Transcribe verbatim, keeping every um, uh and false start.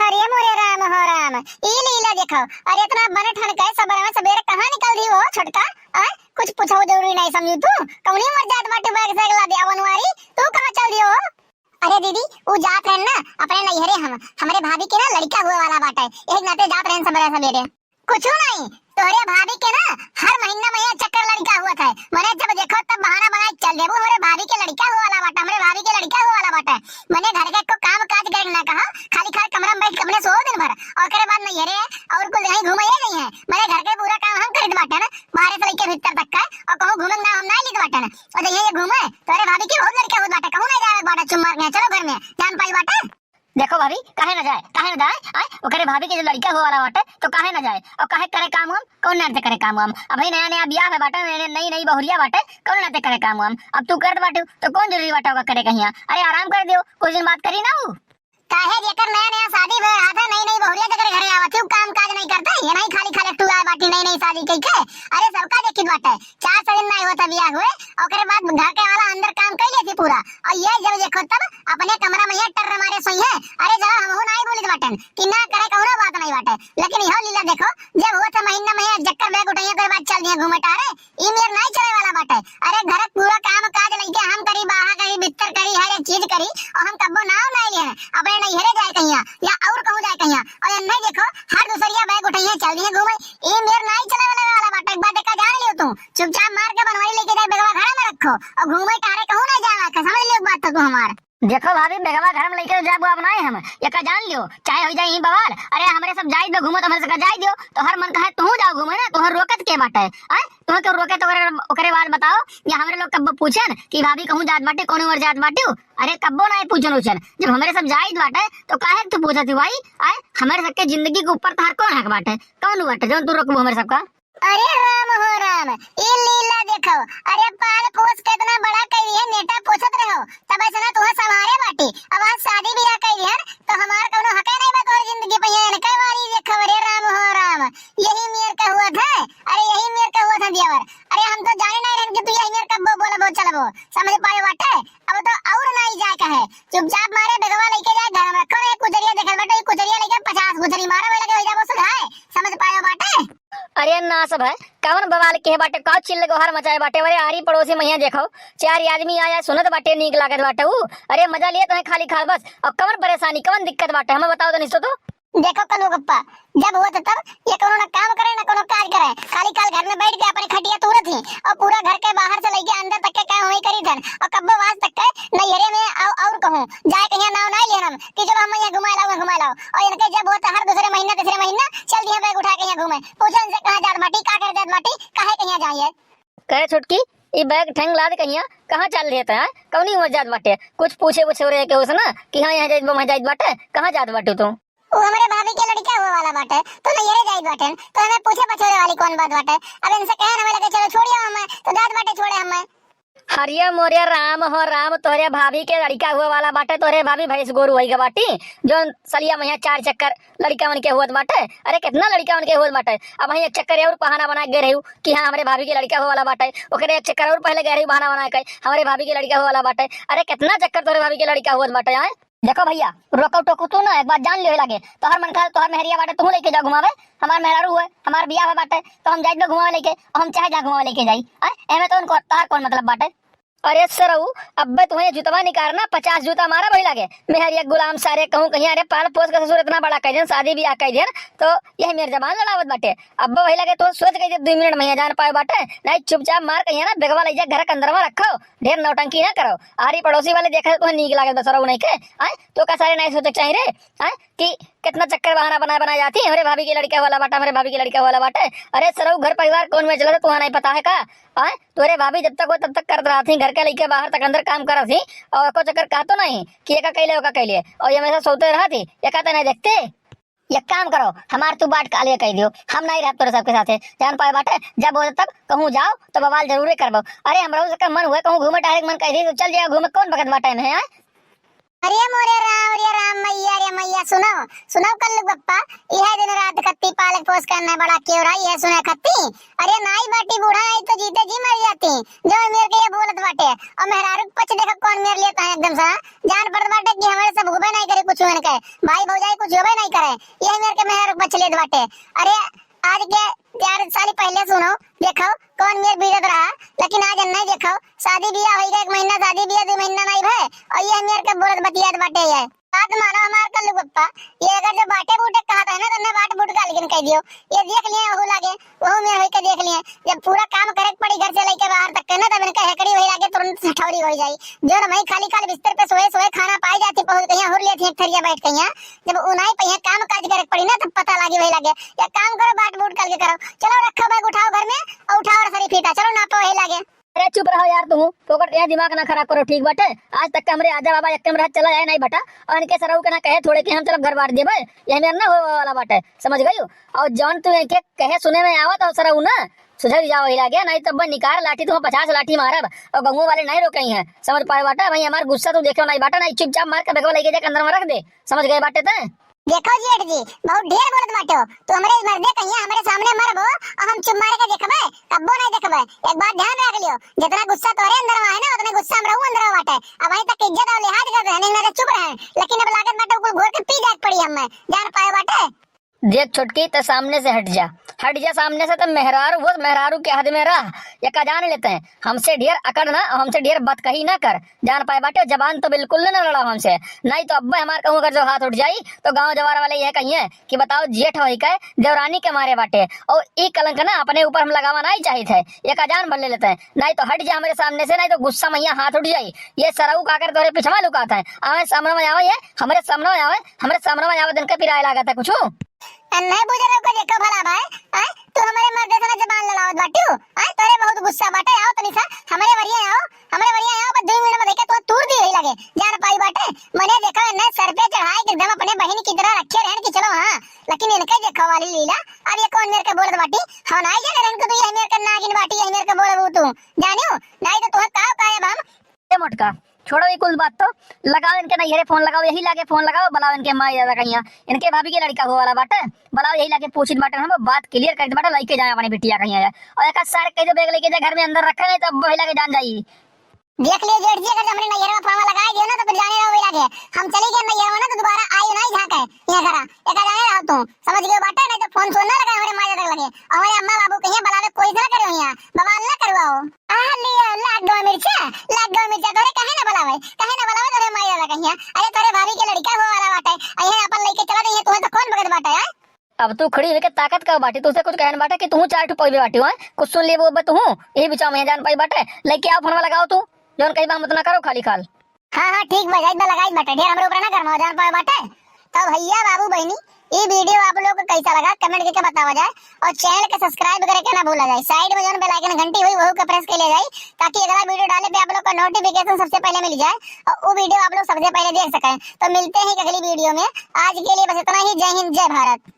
अरे मोरे राम हो राम, ई लीला देखो। अरे इतना बन ठन के सबेरे सबेरे कहाँ निकल दी हो छोटका? आ? कुछ पूछो जरूरी नहीं समझू तू? कौनी उम्र जात बाटे बैग से अगला दे अवन वारी? तू कहाँ चल दियो हो? अरे दीदी, उ जात रहन ना अपने नैहरे हम, हमरे भाभी के ना लड़का हुए वाला बाटे, यही नाते जात रहन सबेरे सबेरे। कुछ नहीं, तोहरे भाभी के ना हर महीना में ये चक्कर लड़का हुआ था। मने जब देखो तब बहाना बनाए चल देबू, हमरे भाभी के लड़का हुआ वाला बाटे, हमरे भाभी के लड़का हुआ वाला बाटे। मने घर के को काम काज करे ना कहा, खाली खाली कमरा में बैठ के अपने सो दिन भर, और ओकरे बाद नैहरे और कुल यहीं घूमे ही नहीं है। मने घर के पूरा काम हम करत बाटे ना, बाहर से लेके भीतर तक का, और कहूँ घूमे ना हम ना लेत बाटे ना। और जइहे ये घूमे, तोरे भाभी के बहुत लड़का होत बाटे, कहूँ ना जावे बाटे, चुप मार के, चलो घर में, जान पाई बाटे। देखो भाभी, काहे ना जाए, काहे ना जाए? आय, ओकरे भाभी के जो लड़का हुआ वाला बाटे, तो काहे ना जाए? और काहे करे काम हम? कौन नाते करे काम हम? अभी नया नया बियाह है बाटे, नई नई बहुरिया बाटे, कौन नाते करे काम हम? अब तू करत बाटू, तो कौन जरूरी बाटे ओका करे कहिया? अरे आराम कर दियो, कुछ दिन बात करी ना उ। काहे जेकर नया नया शादी भय रहा था, नई नई बहुरिया जेकर घरे आवत थी, उ काम काज नहीं करते, ये नहीं खाली खाली टू आए बाटी नई नई शादी कई के। अरे सबका देखी बाटे, चार छह दिन नहीं होता बियाह हुए, ओकरे बाद घर के वाला अंदर काम कर लेती पूरा। और ये जब देखो तब अपने कमरा में ये टर्र मारे सोई है। अरे जब हमहू नहीं बोलित बाटन कि ना करे, कौनो बात नहीं बाटे, लेकिन इहो लीला देखो, जब हुआ था महीना में एक चक्कर बैग उठाइए, ओकरे बाद चल दिए घूमे टारे, ई मेर नहीं चले वाला बाटे। अरे घर के पूरा काम काज लइके हम करी, बाहा करी, बित्तर करी, हर एक चीज करी, और हम कब्बो नाव नहीं लिए अपने नैहरे जाए कहिया या और कहूँ जाए कहिया। और ये नहीं देखो, हर दूसरिया बैग उठाइए चल दिए घूमे, ई मेर नहीं चले वाला वाला बाटे। एक बात देखा जान लियो तू, चुपचाप मार के बनवारी लेके जाए, बेगवा घड़ा में रखो और घूमे टारे कहूँ नहीं जावा के, समझ लियो बात तो तू हमार। देखो भाभी, बेगवा घर में लेके जाबो अब नाई हम, एका जान लियो, चाहे हो जाए यहीं बवाल। अरे हमरे सब जाइत बा घूमे, तो हमरे सब का जाए दियो, तो हर मन कहे तू जाओ घूमे ना, तोहर रोकत के बाटे? आय, तोहर के रोके तो ओकरे, ओकरे बाद बताओ, या हमरे लोग कब्बो पूछन कि भाभी कहूँ जात बाटे, कौन ओर जात बाटे? अरे कब्बो नाई पूछन उछन, जब हमरे सब जाइत बाटे तो काहे तू पूछत ही भाई? आय, हमरे सबके जिंदगी के ऊपर तोहर कौन हक बाटे, कौन बाटे जौन तू रोकबो हमरे सबका? अरे राम हो राम, ई लीला देखो। अरे पाल पोस के इतना बड़ा करी है, नेटा पोसत रहो, तब ऐसे ना तुहा संभारे बाटी। अब आज शादी ब्याह करी है, तो हमार कौनो हके नहीं बा तोहर जिंदगी पे। ये इनके वाली देखो, अरे राम हो राम, यही मेर का हुआ था, अरे यही मेर का हुआ था दियावर। अरे हम तो जाने नहीं रहन कि तू यही मेर कब्बो बोलबो चलबो, समझ पाए बाटे। अब तो और नहीं जाए कहे, चुपचाप मारे बेगवा लेके जाए, घर में रखो, ये कुचरिया देखल बाटे, ये कुचरिया लेके पचास कुचरी मारो, वही लगे हो जाबो सुधाए, समझ पाए बाटे। अरे नास भय, कवन बवाल के बाटे, का चिल्ल गोहर मचाए बाटे? अरे आरी पड़ोसी मइया देखो, चार आदमी आया सुनत बाटे, नीक लागत बाटे उ। अरे मजा लिए तोहे खाली खाल बस। अब कवन परेशानी, कवन दिक्कत बाटे, हमें बताओ तो निस्तो तू। देखो कनु गप्पा, जब होत तब ये कोनो ना काम करे ना कोनो काज करे, खाली खाल घर में बैठ के अपने खटिया तूरत ही और पूरा घर के बाहर से लेके अंदर तक के काम वही करी थन और कब्बो वास तक के नैहरे में और, और कहूँ जाए कहिया नाव नहीं लेन हम कि चलो हम यहाँ घुमा लाओ, घुमा लाओ। और इनके जब होत हर दूसरे महीना तीसरे महीना चल दिया बैग उठा के यहाँ घूमे, पूछो इनसे कहाँ जात बाटी, का कर जात बाटी, काहे कहिया जाइए। कहे छोटकी, ई बैग ठेंग लाद कहिया कहाँ चल रहे थे? कौनी उम्र जात बाटे? कुछ पूछे पूछे रहे के उसना कि हाँ यहाँ जाइत बा, वहाँ जाइत बाटे, कहाँ जात बाटू तू? वो हमरे भाभी के लड़का हुआ वाला बाटे, तो नैहरे जाइत बाटे, तो हमें पूछे पछोरे वाली कौन बात बाटे? अब इनसे कहे ना लगे चलो छोड़िए हमें, तो जात बाटे छोड़े हमें। हरिया मोरे राम हो राम, तोहरे भाभी के लड़का हुआ वाला बाटे, तोहरे भाभी भैंस गोरू होई के बाटी, जो सलिया में चार चक्कर लड़का मन के होत बाटे। अरे कितना लड़का मन के होत बाटे। अब वहीं एक चक्कर और बहाना बना के गए रहू कि हाँ हमरे भाभी के लड़का हुआ वाला बाटे, ओकरे एक चक्कर और पहले गए रहू बहाना बना के हमरे भाभी के लड़का हुआ वाला बाटे। अरे कितना चक्कर तोहरे भाभी के लड़का होत बाटे आए। देखो भैया, रोको टोको तू ना, एक बात जान लियो लागे, तोहर मन करे तोहर मेहरिया बाटे, तू लेके जाओ घुमावे, हमार मेहरारू है, हमार बियाह है बाटे, तो हम जाइत बा घुमावे लेके, और हम चाहे जा घुमावे लेके जाई। आय, एमे तो उनको तोहर कौन मतलब बाटे? अरे सरऊ, अब्बे तुम्हें जूतवा निकारना, पचास जूता मारा वही लागे। मेहरिया गुलाम सारे कहूँ कहीं, अरे पाल पोस का ससुर इतना बड़ा कह देन, शादी ब्याह कह देन, तो यही मेर जबान लड़ावत बाटे। अब्बे वही लागे तो सोच गई दो मिनट में जान पाए बाटे, नहीं चुपचाप मार कहीं ना, बेगवा ले जा घर के अंदर में रखो, ढेर नौटंकी ना करो। आरी पड़ोसी वाले देखा तो नीक लागत बा सरऊ नहीं के, आय, तो का सारे नहीं सोचे के चाहिए रे, आय, कि कितना चक्कर बहाना बना बना जाती है, हमरे भाभी के लड़का वाला बाटे, हमरे भाभी के लड़का वाला बाटे। अरे सरऊ घर परिवार कौन में चला था, तुम्हारा नहीं पता है का? आय, तोरे भाभी जब तक हो तब तक करत रहत ही, घर के लेके बाहर तक अंदर काम करत ही, और एको चक्कर कहतो नहीं कि एका कैले, ओका कैले, और ये हमेशा सोते रहत ही, एका तो नहीं देखते। एक काम करो, हमार तू बाट काले कह दियो, हम नहीं रहब तोरे सबके साथे, जान पाए बाटे, जब हो तब कहूँ जाओ तो बवाल जरूरे करबो। अरे हमरो सबका मन हुए कहूँ घूमे टहरे के मन कह दी तो चल जाओ घूमे, कौन बकत बाटे में, हाँ? अरे मोरे राम, रे राम, मैया रे मैया, सुनो, सुनो कल्लू बप्पा, इहे दिन रात खत्ती पालक पोस करना बड़ा केवरा, इहे सुने खत्ती। अरे नाई बाटी बूढ़ा, नाई तो जीते जी मर जाती। जो मेर के ये बोलत बाटे, और मेहरारू के पछ देखा कौन मेर लेता है एकदम से, हाँ? जान पड़त बाटे कि हमरे सब हुबे नाई करे कुछ इनके, भाई भौजाई कुछ होबे नाई करे, यही मेर के मेहरारू के पछ लेत बाटे। अरे आज के चार साल पहले सुनो, देखो कौन मेर बीतत रहा, लेकिन आज नहीं देखो, शादी बियाह होई गए, एक महीना शादी बियाह, दो महीना नहीं भए, और ये मेर के बोलत बतियात बाटे ये। बात मानो हमार कल्लू पप्पा, ये अगर जो बाटे बूटे कहत है ना, तो ना बाट बूट का लेकिन कह दियो, ये देख लिए वहू लागे, वहू मेर होई के देख लिए, जब पूरा काम करे के पड़ी घर से लेके बाहर तक के ना, तब इनका हेकड़ी वही लागे, तुरंत ठौरी हो जाई। जो ना वही खाली खाली बिस्तर पे सोए सोए खाना पाई जाती, पहुंच कहीं हुर लेती एक थरिया बैठ कहीं, जब उनाई पे यहाँ काम काज करे के पड़ी ना, तब पता लागी वही लागे। एक काम करो, बाट बूट कल के करो, चलो रखो बैग उठाओ घर में और उठाओ रसरी फीता, चलो नापो वही लागे। अरे चुप रहो यार, तुम फोकट यहाँ दिमाग ना खराब करो, ठीक बाटे? आज तक के हमरे आजा बाबा एक में रह चला जाए नहीं बटा, और इनके सरऊ के ना कहे थोड़े के हम चलो घर बांट देबे, ये मेर ना हो वाला बाटे, समझ गई? और जौन तू इनके कहे सुने में आवत हो सरऊ ना, सुधर जाओ ही लागे, नहीं तो अब निकार लाठी तुम पचास लाठी मारब और गंगू वाले नहीं रोके हैं, समझ पाए बाटे? भाई हमार गुस्सा तू देखो नहीं बाटे, नहीं चुपचाप मार के बेगवा लेके जाके अंदर में रख दे, समझ गए बाटे ते? देखो जेठ जी, बहुत ढेर बोलत बाटो। तू हमरे मर्दे कहिया, हमरे सामने मरबो और हम चुप मार के देखबे, कब्बो नहीं देखबे। एक बात ध्यान रख लियो, जितना गुस्सा तोरे अंदर में है ना, उतने गुस्सा हमरहू अंदर में बाटे। अब वहीं तक इज्जत और लिहाज कर रहे, नहीं तो चुप रहे, लेकिन अब लागत बाटे कुल घोर के पी जाए के पड़ी हमें, जान पाए बाटे। देख छोटकी, ते सामने से हट जा, हट जा सामने से। ते मेहरारू हो, मेहरारू के हद में रह, ये का जान लेते हैं। हमसे ढेर अकड़ ना, हमसे ढेर बतकही ना कर, जान पाए बाटे, जबान तो बिल्कुल ना लड़ाओ हमसे, नहीं तो अब्बे हमार कहूँ अगर जो हाथ उठ जाई तो गाँव जवार वाले यह कहिए कि बताओ जेठ होई के देवरानी के मारे बाटे, और ई कलंक ना अपने ऊपर हम लगावा नहीं चाहित है, ये का जान भर ले लेते हैं, नहीं तो हट जा हमरे सामने से, नहीं तो गुस्सा में यहाँ हाथ उठ जाई। ये सरऊ का कर तोरे पिछवा लुकात है, आवे सामने में आवे, ये हमरे सामने में आवे, हमरे सामने में आवे दिन के पिराए लागत है कुछ। अन्हे बुजुर्ग को देखो भला भाई, आय, तू हमरे मर्दे से ना जबान लड़ावत बाटू, आय, तोरे बहुत गुस्सा बाटे, आओ तनी सा, हमरे वरिया आओ, हमरे वरिया आओ, बस दो मिनट में देखे तो तूर दी वही लगे, जान पाई बाटे, मने देखो इन्हें सर पे चढ़ाए के एकदम अपने बहिन की तरह रखे रहन कि चलो हाँ, लेकिन इनके देखो वाली लीला, अब ये कौन मेर के बोलत बाटी, हम नहीं जाने रहन को तू ये मेर के नागिन बाटी, ये मेर के बोलबू तू, जानियो, नहीं तो तुहे काव कायब हम। ए मोटका, छोड़ो ये कुल बात तो, लगाओ इनके नैहरे फोन लगाओ, यही लागे फोन लगाओ, बुलाओ इनके माई दादा कहिया, इनके भाभी के लड़का हो वाला बाटे, बुलाओ यही लागे पूछित बाटे, हम बात क्लियर करत बाटे, लेके जाए अपने बिटिया कहिया जाए। और एक सारे कह दो बैग लेके जाए घर में अंदर रखे नहीं तो अब वही लागे जान जाई। देख लियो जेठ जी, अगर हमरे नैहर में फोन लगाए दियो ना तो फिर जाने रहो वही लागे, हम चली गए नैहर में ना तो दोबारा आई नहीं झांके यहाँ घरा, एक जाने रहो तू, समझ गए बाटे, नहीं तो फोन सुनना लगा हमारे माई दादा लगे, हमारे अम्मा बाबू कहिया बुलावे कोई ना करे यहाँ, बवाल ना करवाओ। आ लिया, लाग गवा मिर्चा, लाग गवा मिर्चा, तोरे काहे ना बुलावे, काहे ना बुलावे तोरे माई दादा कहिया? अरे तोरे भाभी के लड़का हो वाला बाटे, अइहे अपन लेके चला दे, तुहे तो कौन बगत बाटे, आय? अब तू खड़ी होके ताकत का बाटी, तुझसे कुछ कहन बाटे कि तू चार ठो पौबे बाटी, आय? कुछ सुन लेबो अब तू, यही बिचाव में जान पाई बाटे, लेके आओ फोनवा लगाओ तू, जौन कही बा हम उतना करो खाली खाल। हाँ, हाँ, ठीक बा, जाइत बा, लगाइत बाटे, ढेर हमरे ऊपर ना गरमाओ, जान पाए बाटे। तो भैया, बाबू, बहिनी, ई video आप लोग को कैसा लगा, comment करके बतावा जाए, और channel के subscribe करे के ना भूला जाए, side में जौन bell icon घंटी हुई, वहू के press कर लिया जाए, ताकि अगला video डाले पे आप लोग को notification सबसे पहले मिल जाए और वो video आप लोग सबसे पहले देख सकें। तो मिलते हैं एक अगली video में, आज के लिए बस इतना ही, जय हिंद, जय भारत।